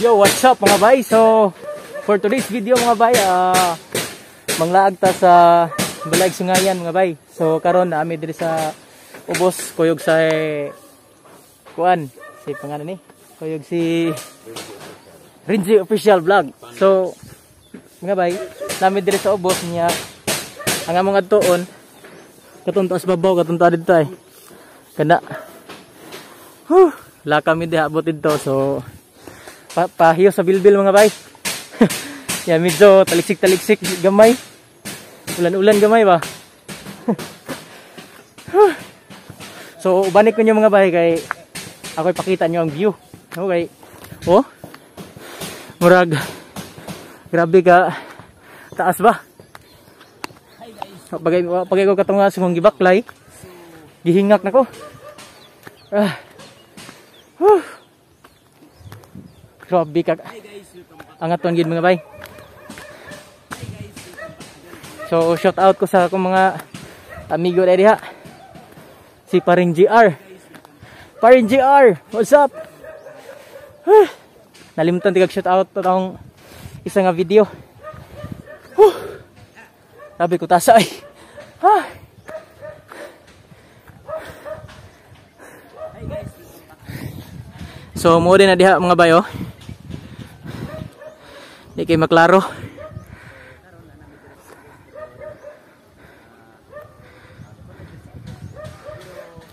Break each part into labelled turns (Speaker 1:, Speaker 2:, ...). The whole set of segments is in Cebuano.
Speaker 1: Yo, what's up, mga bay? So, for today's video, mga bay, manglaag ta sa Balaig Sungayan, mga bay. So, karon na ami diri sa ubos kuyog sa kuan, si pangalan ni kuyog si Rinzi Official Vlog. So, mga bay, nami diri sa ubos niya ang among adtuon katong taas babaw, katong ta didto ay. Kana. Huh, la kami diha abot didto, so pahiyo sa bilbil, mga bay. Ya, medyo taliksik-taliksik gamay. Ulan-ulan gamay ba. So ubanik ko nyo, mga bay, kay ako ipakita nyo ang view. Okay. Oh. Murag grabe ka taas ba? Pagay pagay ko katong sa mong gibaklay. Gihingak na ko. Ah. Whew. Grabe ka. Angat gid, mga bay. So shout out ko sa akong mga amigo diha. Si Paring GR. Paring GR, what's up? Huh. Nalimutan tigag shout out tong isa nga video. Huh. Sabi ko tasa ay. Ha. So mo din na diha, mga bayo. Di kay maklaro.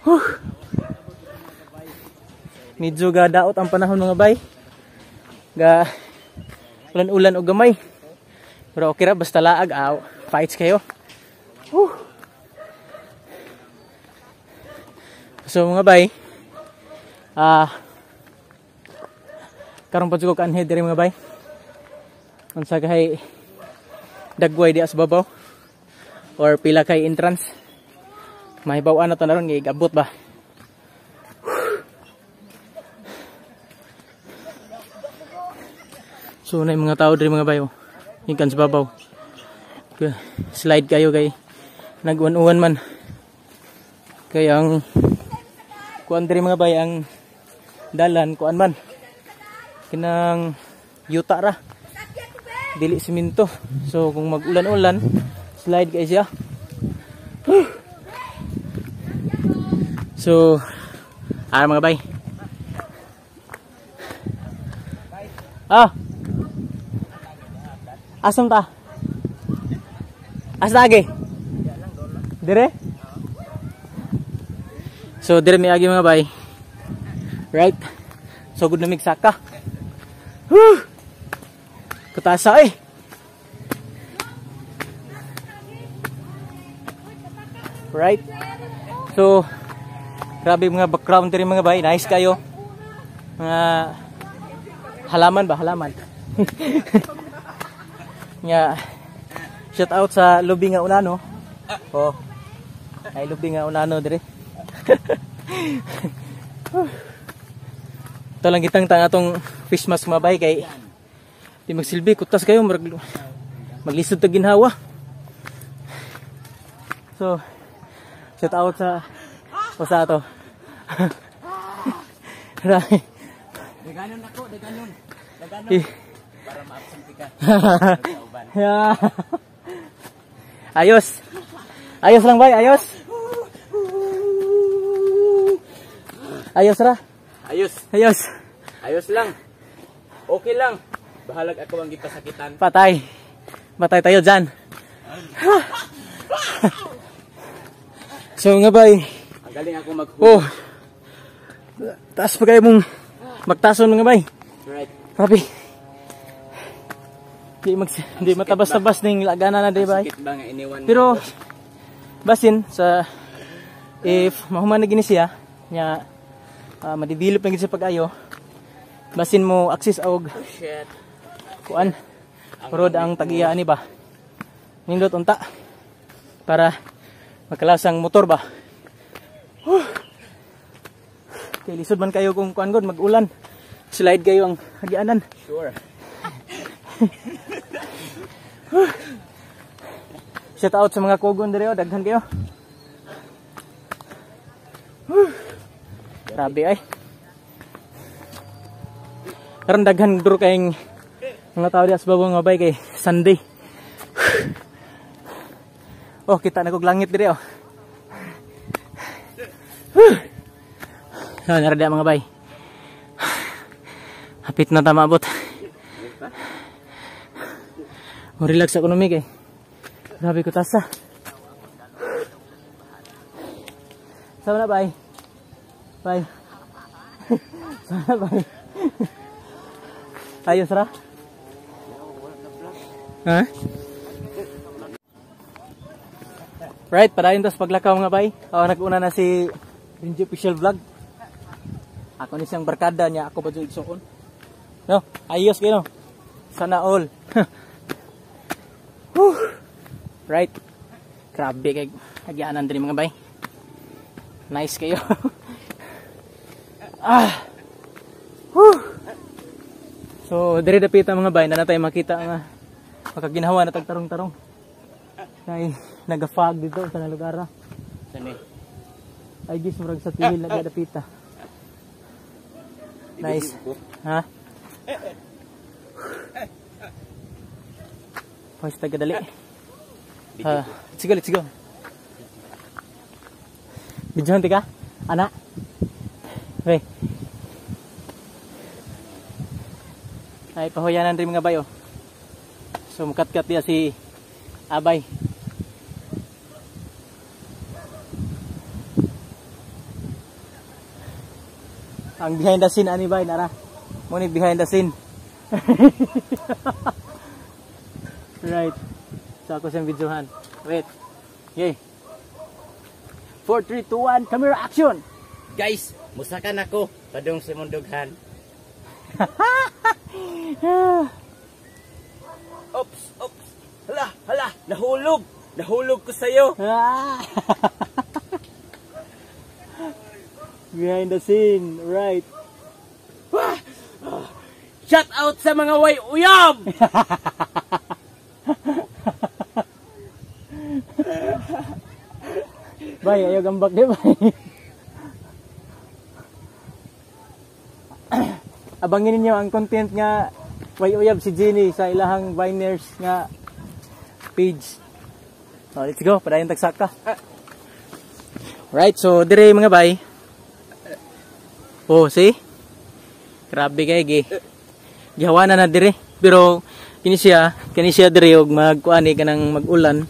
Speaker 1: Huh. Medyo ga daot ang panahon, mga bay. Ga ulan-ulan og gamay. Pero okay ra basta laag aw. Fights kayo. Huh. So mga bay, karon pa jud ko kaanhi diri, mga bay. Unsa kay dagway diha sa babaw or pila kay entrance. Mahibaw-an na to na ron kay gabot ba. So na yung mga tao diri, mga bayo. Gikan sa babaw. Slide kayo kay nag-uwan-uwan man. Kay ang kuan diri, mga bay, ang dalan kuan man. Kinang yuta ra. Dili simento. So kung mag-ulan-ulan, slide kay siya. So, mga bay. Ah. Asam ta? Asa agi? Dire? So dire may agi, mga bay. Right? So good na migsaka. Whew! Kutasa eh. Right? So grabe mga background diri, mga bay. Nice kayo. Mga halaman ba? Halaman. Nga shout out sa lubi nga unano. Oh. Ay, lubi nga unano dire. Ito lang kitang tang atong fish mask, mga bay, kay di magsilbi kutas kayo maglisod tag ginhawa. So shout out sa usa ato. Right.
Speaker 2: Daganon ako, daganon. Daganon. Para ma-absent ka.
Speaker 1: Yeah. Ayos. Ayos lang, bay, ayos. Ayos ra.
Speaker 2: Ayos.
Speaker 1: Ayos.
Speaker 2: Ayos lang. Okay lang. Bahalag ako ang gipasakitan.
Speaker 1: Patay. Patay tayo dyan. So nga bay.
Speaker 2: Ang galing ako mag
Speaker 1: Oh. Taas pa kayo mong magtason, mga bay.
Speaker 2: Right.
Speaker 1: Grabe. Di matabas-tabas ning lagana na di ba?
Speaker 2: Sakit ba nga iniwan?
Speaker 1: Pero basin sa if mahuman na gini siya nya, ma-develop na gid siya pag-ayo. Basin mo access og
Speaker 2: Oh, shit.
Speaker 1: Kuan. Rod ang tagiya ani ba. Nindot unta para makalasang motor ba. Huh. Kay lisod man kayo kung kuan god mag-ulan. Slide kayo ang hagianan.
Speaker 2: Sure.
Speaker 1: Shout out sa mga kogon dire, oh, daghan kayo. Whew. Grabe ay. Karon daghan duro kayong mga tao diha sa babaw, mga bay, kay Sunday. Oh, kita na kog langit diri oh. So, nara diha, mga bay. Hapit na ta maabot. Oh, relax ako numi kay grabe ko tasa. Sama na, bay. Bay. Sama na, bay. Ayos ra? Ha? Right, padayon tas paglakaw, mga bay. Oh, nag-una na si Rinji Official Vlog. Ako ni siyang barkada niya, ako pa jud igsuon. No, ayos kayo no. Sana all. Whew. Right. Grabe kay agyaanan diri, mga bay. Nice kayo. Ah. Whew. So, diri dapita, mga bay, na tayo makita nga makaginhawa na tagtarong-tarong. Kay naga-fog dito sa lugar.
Speaker 2: Sani.
Speaker 1: Ay gis murag sa tiil na dapita. Nice. Ha? Pwes tagadali. Ha, let's go, let's go. Bidyohan tika? Ana? Okay. Ay, pahuyanan rin, mga bayo. So, mukat-kat diya si Abay. Ang behind the scene ani bay nara. Mo ni behind the scene. Right. So ako siyang videohan. Wait. Okay. 4, 3, 2, 1, camera action!
Speaker 2: Guys, musakan ako padung sa mundughan. Ops, ops. Hala, hala, nahulog. Nahulog ko sa'yo.
Speaker 1: Ah! Behind the scene, right.
Speaker 2: Shout out sa mga way uyab!
Speaker 1: Bay, ayaw gambak di bay. Abangin ninyo ang content nga way uyab si Jenny sa ilahang Viners nga page. So, let's go, padayon tagsaka. Right, so dire, mga bay. Oh, see? Grabe kay gi. Gihawanan na dire. Pero kini siya dire og magkuani kanang mag-ulan.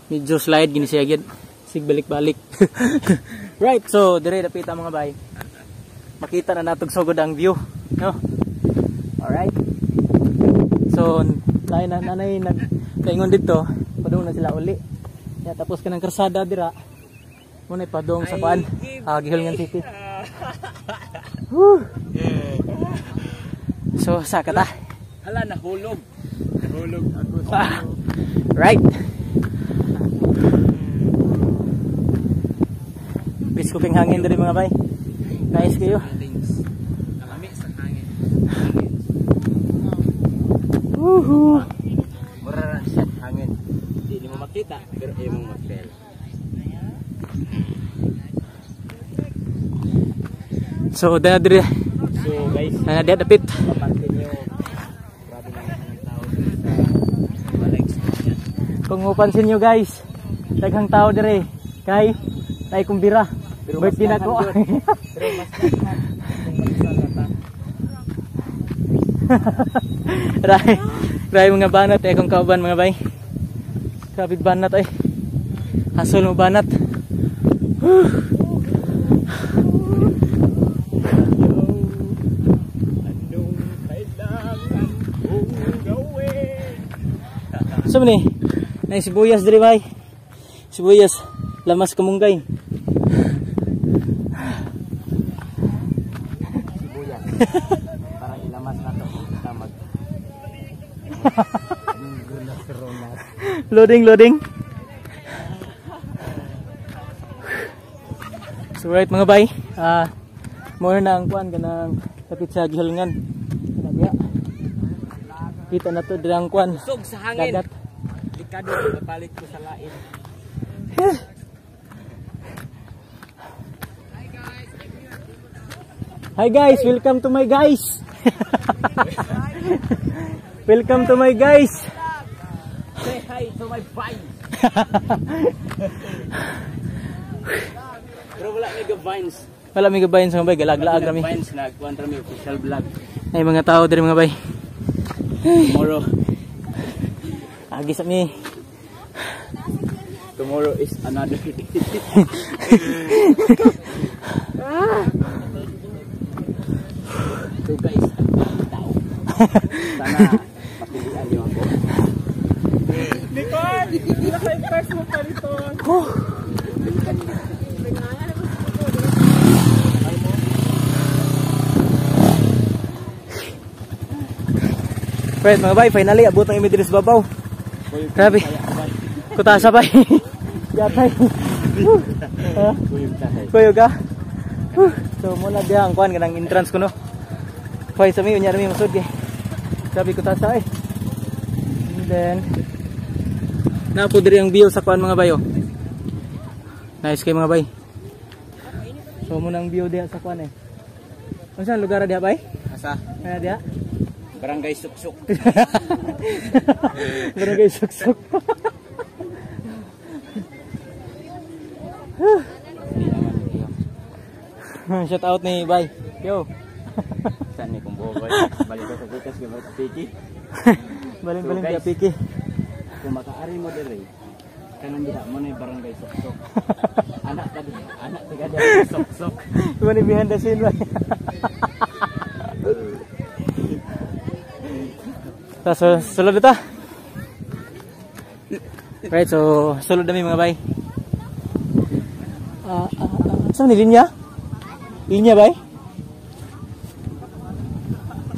Speaker 1: Medyo slide gini siya gyud. Sig balik-balik. Right, so dire dapita, mga bay. Makita na natog sugod ang view, no? Alright. So, tayo na nanay nag kaingon dito, padung na sila uli. Ya, tapos kanang karsada dira. Muna padung sa kuan, Guihulngan City. Woo! So, saka ta.
Speaker 2: Hala, nahulog. Nahulog ako sa
Speaker 1: Ah, right. Peace cooking hangin diri, mga bay. Nice kayo.
Speaker 2: Links. Kalami sa hangin. Hangin.
Speaker 1: Woohoo!
Speaker 2: Mura ra siya hangin. Di mo makita pero imong ma-feel.
Speaker 1: So, dana diri,
Speaker 2: So guys,
Speaker 1: na diya dapit.
Speaker 2: papansin nyo, grabe na ang tao sa Balaig Sungayan.
Speaker 1: Kung mapansin nyo guys, daghang tao dire kay nay kumbira.
Speaker 2: Pero mas
Speaker 1: Birthday na ko.
Speaker 2: daghan yun. Pero mas daghan kung mag-isa ka ta.
Speaker 1: Ray, ray mga banat eh kung kauban, mga bay. Grabe banat ay. Hasol mo banat. Whew.
Speaker 2: Anong kailangan kong gawin?
Speaker 1: So ni, nay sibuyas diri bay. Sibuyas, lamas kumunggay.
Speaker 2: Sibuyas. Para ilamas na to. Tamag. Gulas ronas.
Speaker 1: Loading, loading. So right, mga bay, more na ang kuan kanang kapit sa Guihulngan. Kana diya. Kita na to diri ang kuan.
Speaker 2: Sug sa hangin.
Speaker 1: Dagat.
Speaker 2: Delikado, mapalit ko sa lain.
Speaker 1: Hi guys, welcome to my guys. Welcome to my guys.
Speaker 2: Say hi to my vines. Pero wala may vines.
Speaker 1: Wala may vines, mga bay, galaglaag rami.
Speaker 2: Vines na kuan rami official vlog.
Speaker 1: Ay mga tao diri, mga bay.
Speaker 2: Tomorrow.
Speaker 1: Agi sa mi.
Speaker 2: Tomorrow is another day. So guys, ang tao. Sana mapilian niyo ako.
Speaker 3: Nicole! Naka-impress mo pa rito.
Speaker 1: Right, mga bay, finally abot ang imi diri sa babaw. Grabe. Kutasa bay. Yatay. Ha? Kuyog ka? So muna diha ang kuan kanang entrance ko no. Hoy sa mi unya rami masud kay. Grabe kutasa eh. And then napo diri ang view sa kuan, mga bayo. Nice kay, mga bay. So muna ang view diha sa kuan eh. Unsa ang lugar diha, bay?
Speaker 2: Asa?
Speaker 1: Ana diha?
Speaker 2: Barangay Suksuk.
Speaker 1: Barangay Suksuk. Shout out ni Bay. Yo.
Speaker 2: Saan ni kung buhay? Balik ko sa Gikas, gabay sa Piki.
Speaker 1: Balin-balin
Speaker 2: So, guys,
Speaker 1: kay Piki.
Speaker 2: Kung makaari mo dire, kanang diha mo na yung Barangay Suksuk. Anak ka diha, anak taga diha, Suksuk.
Speaker 1: Iba ni behind the scene, bay. Ta so sulod ta. Right, so sulod na mi, mga bay. Ah, ah, ah, saan ni linya? Linya, bay?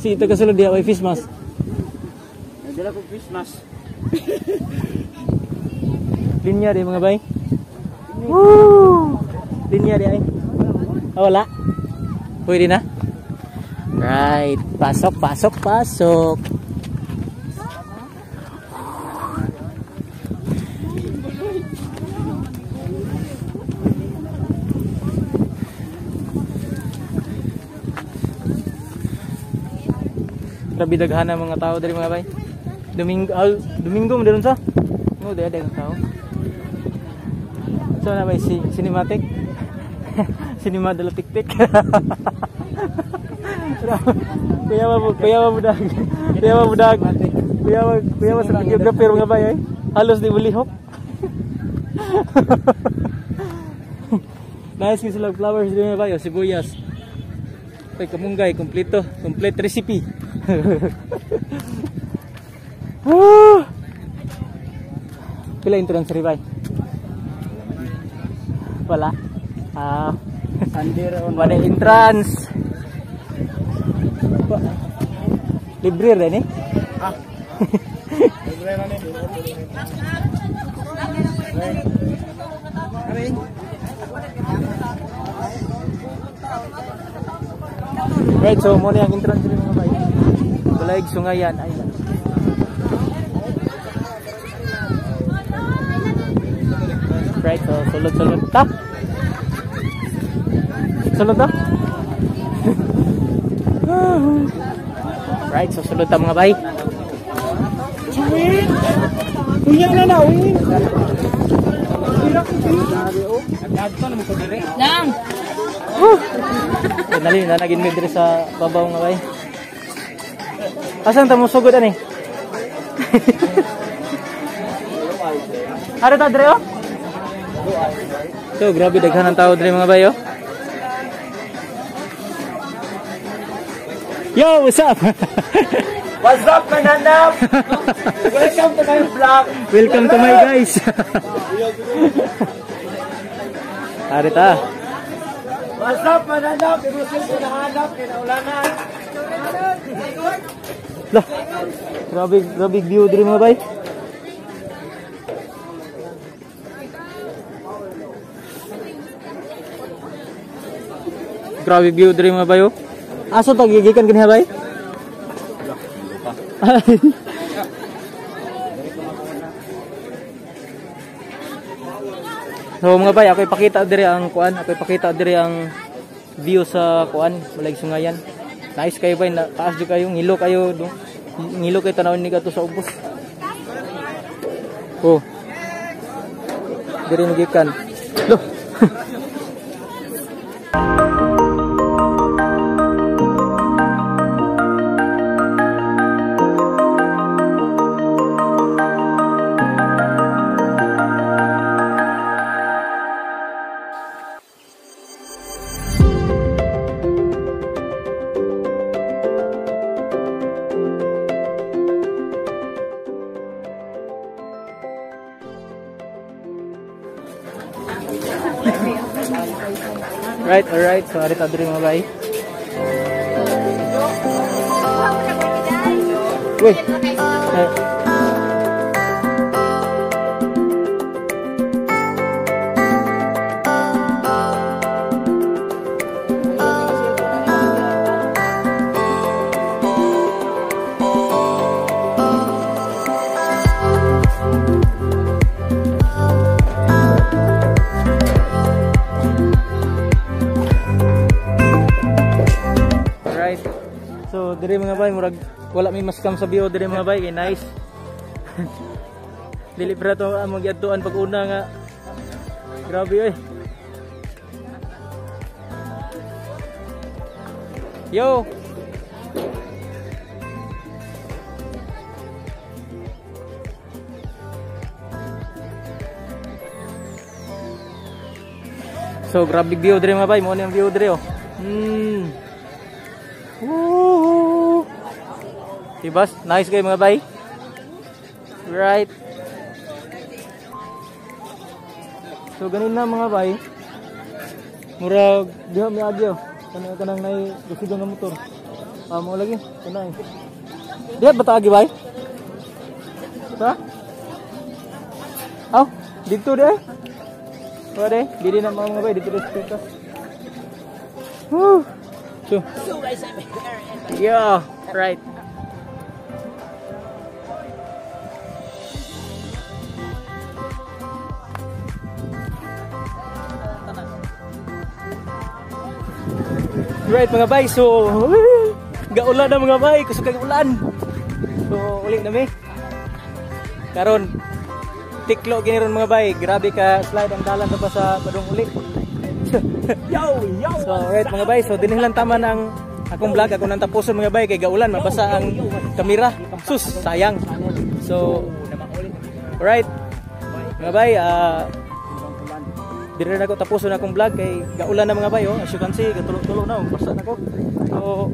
Speaker 1: Si ito kasulod diha way face mask.
Speaker 2: Nagdala ko face mask.
Speaker 1: Linya di, mga bay. Woo! Linya di ay. Ah, wala. Pwede na? Right. Pasok, pasok, pasok. Grabe daghan ang mga tao diri, mga bay. Domingo, ah, Domingo mo sa? No, dili daghang tao. So na bay si cinematic. Cinema dala tik-tik. Kuya ba kuya ba budag. Kuya ba budag. Kuya ba sa videographer, mga bay ay. Halos di bulihok. Nice kay sila flowers diri, mga bay, oh, sibuyas. Kay kamunggay, kompleto, complete recipe. Woo! Pila entrance ri, bay? Wala. Ah,
Speaker 2: Sunday ra.
Speaker 1: Wala entrance. Libre rin eh.
Speaker 3: Ah. Libre ra ni.
Speaker 1: Right, so muna yung entrance rin, mga bay. Balaig Sungayan Island. Right, so sulod-sulod ta. Sulod ta. Right, so sulod ta, mga bay.
Speaker 3: Win! Unya na na, win!
Speaker 1: Lang. Finally, nanagin mi diri sa babaw, nga bay. Asan ta mo sugod ani? Ara ta dire oh. So grabe daghan ang tao dire, mga bay oh. Yo, what's up?
Speaker 2: What's up, mananap? Welcome to my vlog.
Speaker 1: Welcome to my guys. Ari ta.
Speaker 2: What's up, mananap? Imusin ko nahanap, kinaulanan.
Speaker 1: Lah. Grabe, grabe view diri, mga bay. Grabe view diri, mga bay oh. Aso ta gigikan kini, bay? So mga bay, ako ipakita diri ang kuan, ako ipakita diri ang view sa kuan, Balaig Sungayan. Nice kayo bay, na, taas jud kayo, ngilo kayo do. Ngilo kayo tanawin ni kadto sa ubos. Oh. Diri ni gikan. Loh. Right, alright. So, ari ta diri mga bay. Uy. Eh. Alright. So, diri mga bay, murag wala may maskam sa bio diri mga bay, kay nice. Dili pa to ang magyadtuan pag una nga. Grabe oy. Yo. So, grabe view diri mga bay, mo ni ang view diri oh. Woo! Diba? Nice kayo mga bay. Right. So ganun na mga bay. Murag diha may agyo. Kanang kanang nay gusto nga motor. Ah, mo lagi. Kanay. Diha ba ta agi bay? Sa? Aw, dito de. Pwede, dili na mga bay dito sa pikas. Woo! So, yeah, right. Right mga bay, so gaulan na mga bay, kusog kay ulan. So uli na mi. Karon tiklo gini ron mga bay, grabe ka slide ang dalan pa sa padung uli.
Speaker 3: Yo, yo.
Speaker 1: So right mga bay, so dinhi lang tama ng akong vlog, ako nang tapuson mga bay kay gaulan, mabasa ang kamera. Sus, sayang. So right mga bay, dire na ko tapuson akong vlog kay gaulan na mga bay oh. As you can see, gatulo-tulo na, basa na ko. So